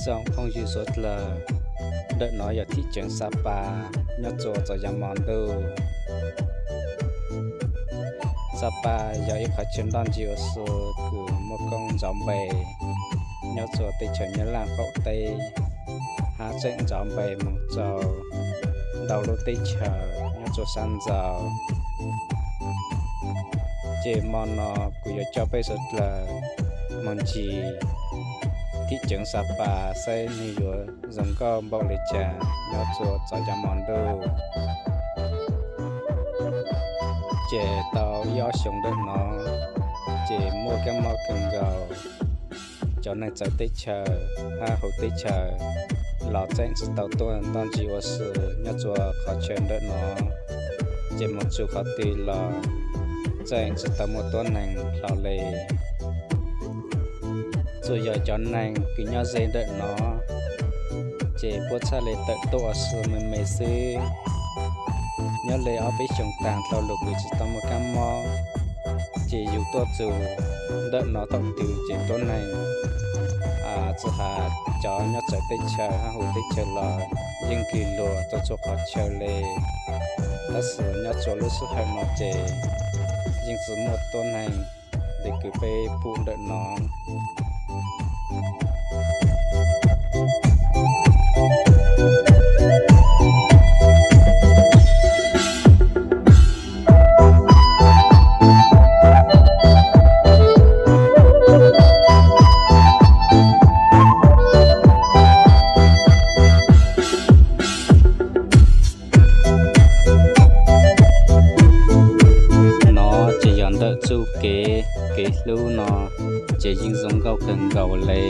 Tsoom phooj ywg suav dlawg, ntawm no yog thib tseev Xa Pas nyob tsua txoj yam mo ntuj. Xa Pas yog ib qhov chaw nroj ntsis ua si kws muaj koob ntxov npe nyob tsua teb chaws Nyab Laj qaum teb, hab tseem ntxov npe moog rua ntau lub teb chaws nyob tsua sab ntxaus. Ces mo no kuv yuav coj peb suav dlawg moog ncig thib tseev Xa Pas saib nwg yuav zoo nkauj npaum le caag nyob tsua txoj yam mo ntuj. Ces tau ib ob xyoos ntawm no, ces muaj kab mob kawg nkaus. Cov neeg txawv teb chaws hab huv teb chaws los tseem tsi tau tuaj nroj ntsis ua si nyob tsua qhov chaw ntawm no, ces moog txug qhov twg los tseem tsi tau muaj tuab neeg hlo le. Txawm yog cov neeg kws nyob ze ntawm no, ces puab txhaj le tawm tuaj ua si me me xwb. Nyob le ob peb xyoos taag dlhau lug kws tsi tau muaj kab mob, ces yug tuaj txug ntawm no thaum twg ces tuab neeg, tsi has cov nyob txawv teb chaws hab huv teb chaws los yeej kws luag rua txhua qhov chaw le. Tab sis nyob tsua lub sij hawm no ces yeej tsi muaj tuab neeg le kws peb pum ntawm no. No ces yog ntawm txuj kev, kev hlub no ces yeej zoo nkauj kawg nkaus le.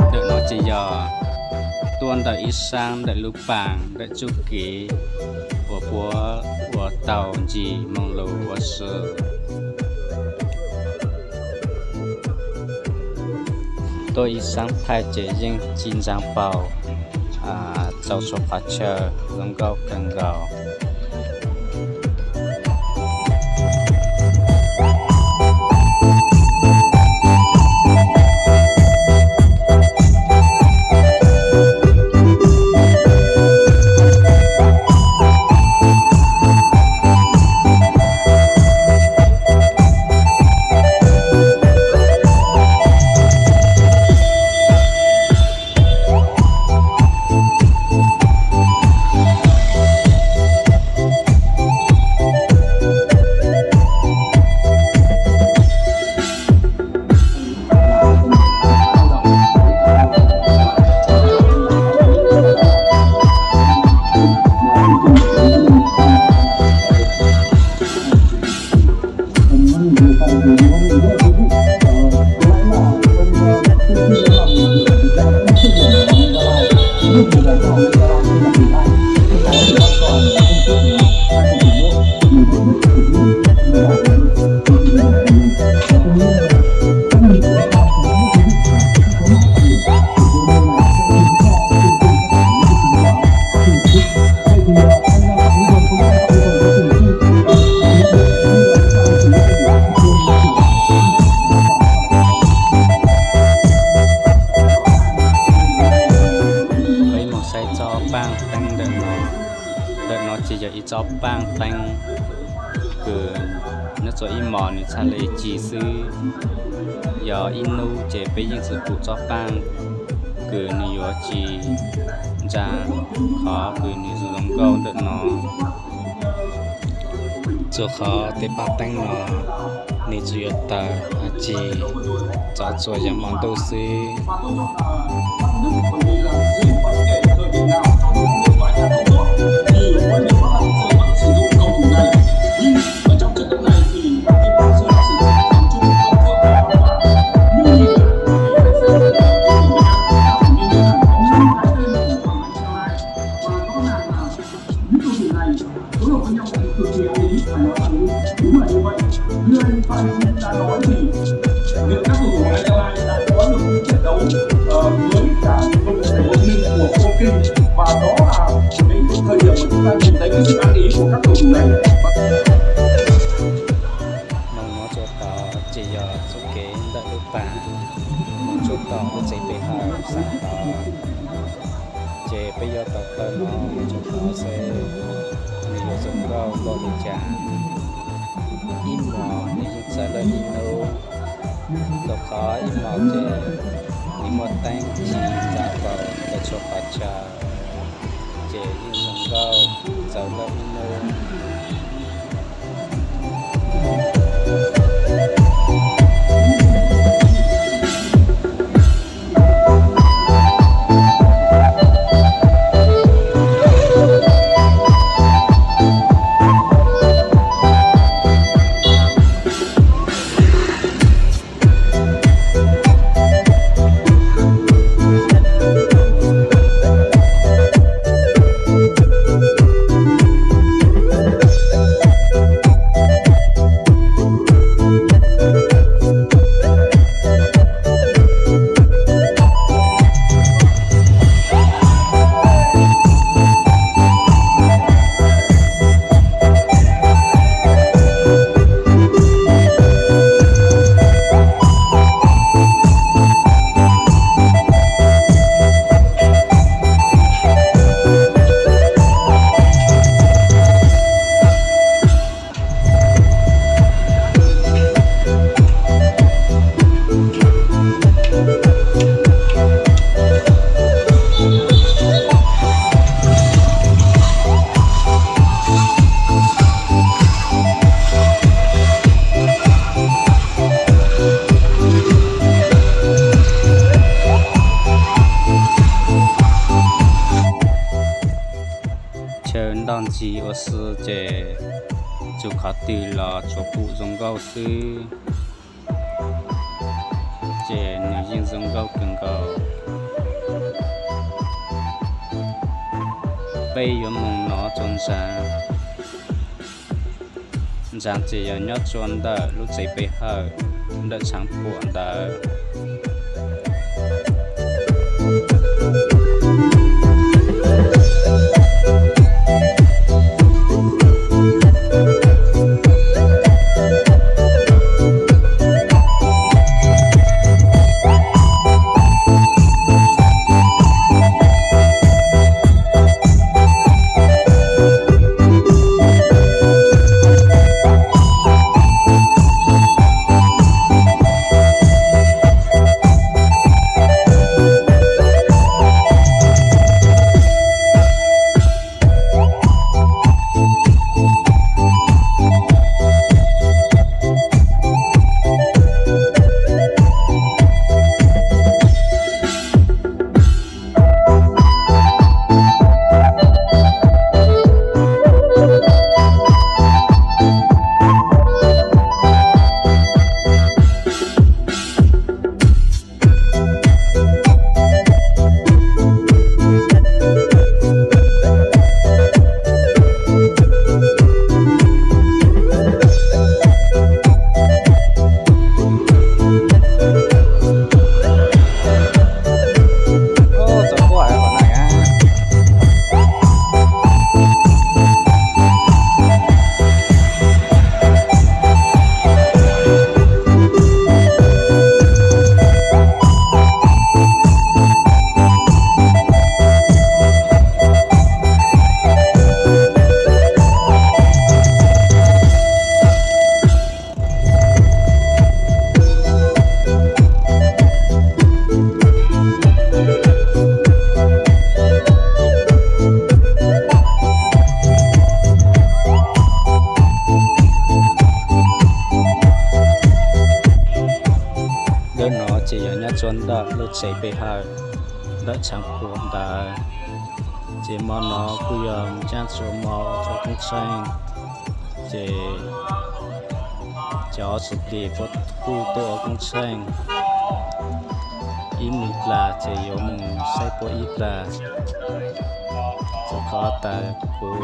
Ntawm no ces yog tuaj ntawm ib saab ntawm lub paag ntawm txuj kev uas puab ua tau ncig moog lug ua si. Tuaj ib saab thaij ces yeej ci ntsaa paug, txaus txhua qhov chaw zoo nkauj kawg nkaus. Tsob paaj teeb ntawm no, ntawm no ces yog ib tsob paaj teeb kws nyob rua ib hmos nws txhaj le ci xwb. Yog ib nub ces peb yeej tsi pum tsob paaj kws nws yuav ci ntsa qhov kws nws zoo nkauj ntawm no. Rua qhov tej paaj teeb no nws tsi yuav tawg ci txaus txhua yav hmo ntuj xwb. Moog nuav rua tod ces yog txuj kev ntawm lub paag, moog tsuj tau lub tsev pe hawm saam tod. Ces peb yuav tau taw no moog tsuj tod seb nws yuav zoo nkauj npaum li cas. Ib hmos nws yeej txawv lawm ib nub, rua qhov ib hmos ces nws muaj teeb ci ntsa npaum tag txhua qhov chaw, ces yeej zoo nkauj txawv lawm ib nub. Chaw ntoj ntxiv ua si ces txug qhov twg los tsuas pum zoo nkauj xwb, ces nws yeej zoo nkauj kawg nkaus. Peb yuav moog nov rua Ntsaa. Ntsaa ces yog nyob rua ntawm lub tsev pe hawm ntawm tshaav puam ntawd. lub tsev pe hawm ntawm tshav puam ntawd. Ces mo no kuj yog ncaj txhua mo ua koob tsheej. Ces cov txuv plis puab kuj tuaj ua koob tsheej ib me plas ces yuav mus saib puab ib plas. Rau qhov tas kuv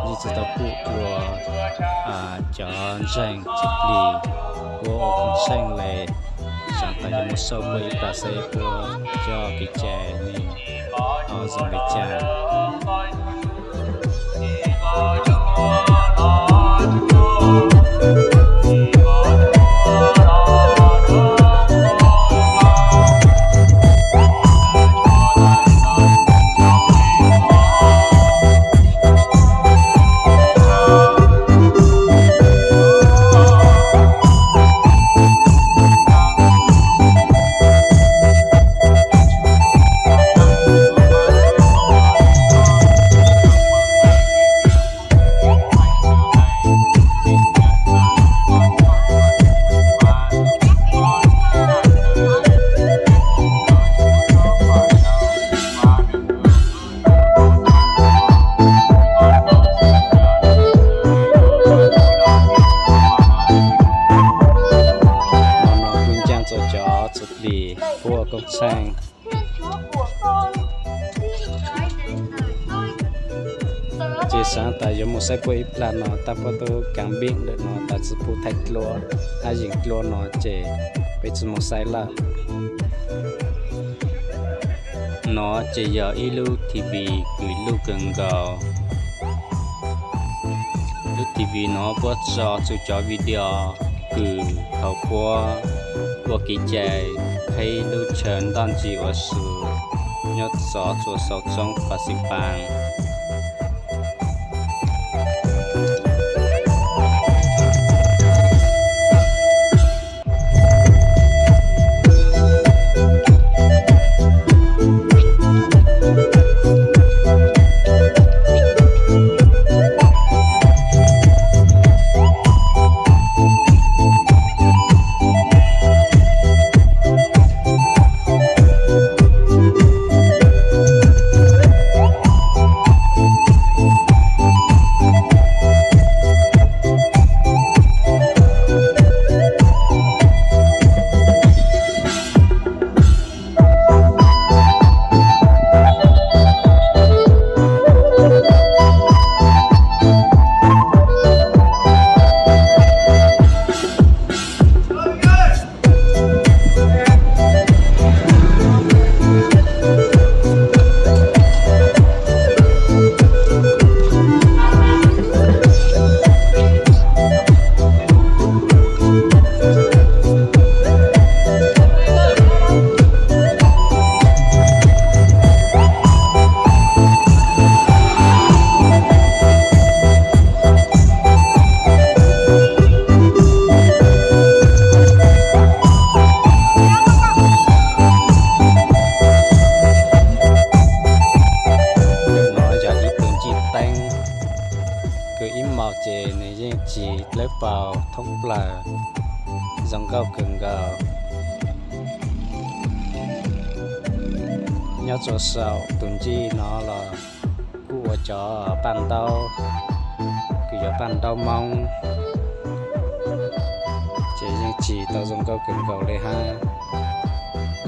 yeej tsis tau pum dua cov ntseeg txuv plis puab ua koob tsheej le, xaav tas yuav mus saib puab ib plas saib puab cov kev cai nws ho zoo li cas. Mo no kuj ncaaj txug cov txuv plis puab ua koob tsheej. Ces xaav tas yuav mus saib puab ib plag no tab puab tub kaav npeej ntawm no tas tsi pum thaij dlua, hab yeem dlua no ces peb tsi mus saib lawm. No ces yog ib lub T V kws luj kawg nkaus. Lub T V no puab tso txug cov video kws thaum puab ua kev cai qheb lub chaw ntoj ntsis ua su nyob txov txuas xauv tsoob Pas Xis Paas. Ntawm no yog ib tug ncig teeb kws ib mos ces nws yeej tsim dlawb paug thoob plawg, zoo nkauj kawg nkaus. Nyob txug saum tus ncig no los kuj ua cov paj ntaub, kws yog paj ntaub Moob, ces yeej tsim tau zoo nkauj kawg nkaus li hab.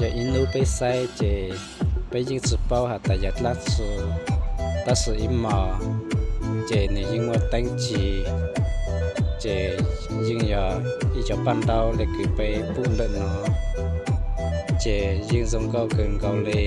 Yog ib hnub peb saib ces peb yeej tsi paub has tas yog dlaab tsi, tab sis ib mos ces nws yeej muaj teeb tsim, ces yeej yog ib cov paj ntaub le kws peb pum ntawm no, ces yeej zoo nkauj kawg nkaus li.